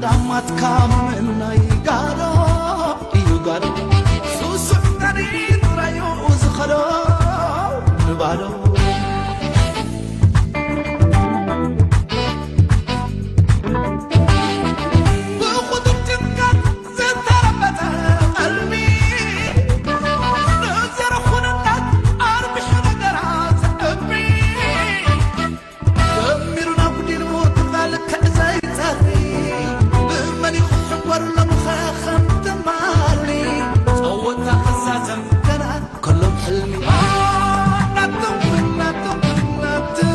ዳማትካ ምምናይ ጋዶ እዩ ጋዶ። ሱሱዕ ጋዲ ጥራዩ ዝኸዶ ንባዶ። ብቑጥር ጭንቀት ዝተረበጠ ቀልቢ፣ ንዘረኹንነት ኣርቢሑ ነገራት እምቢ። ደሚሩና ጉዲሉ ትብላ ልክዕ ዘይጸሪ፣ ብመን ይኽሕጎር ሎምኸ ከም ትማሊ። ጸወታ ክዛዘም ገና ከሎም ሕልሚ። ናትም፣ ናትም፣ ናትም።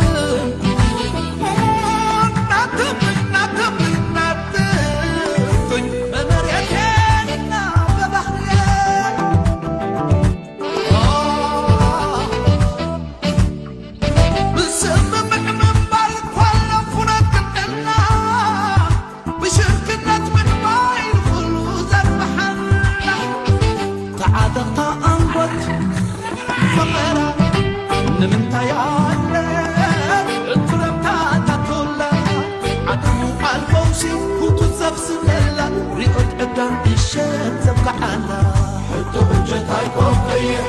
ናትም፣ ናትም፣ ናትም። መመርየቴና በባህርየ። ብስምምዕ ምንባር እኳ ኣሎ ኩነት ቅንዕና፣ ብሽርክነት ምዕባይ ንኹሉ ዘርብሓና። ተዓጠቕታ ኣንጎት ፈቐራ ንምንታይ ኣለ? እትረምታ ታቶላ ዓድሙ ቃል ፈውሲ ሁቱ ዘፍስለላ ሪኦት ዕዳን እሸት ዘብቅዓላ። ሕቶ እጀት ኣይኮን ቀይሕ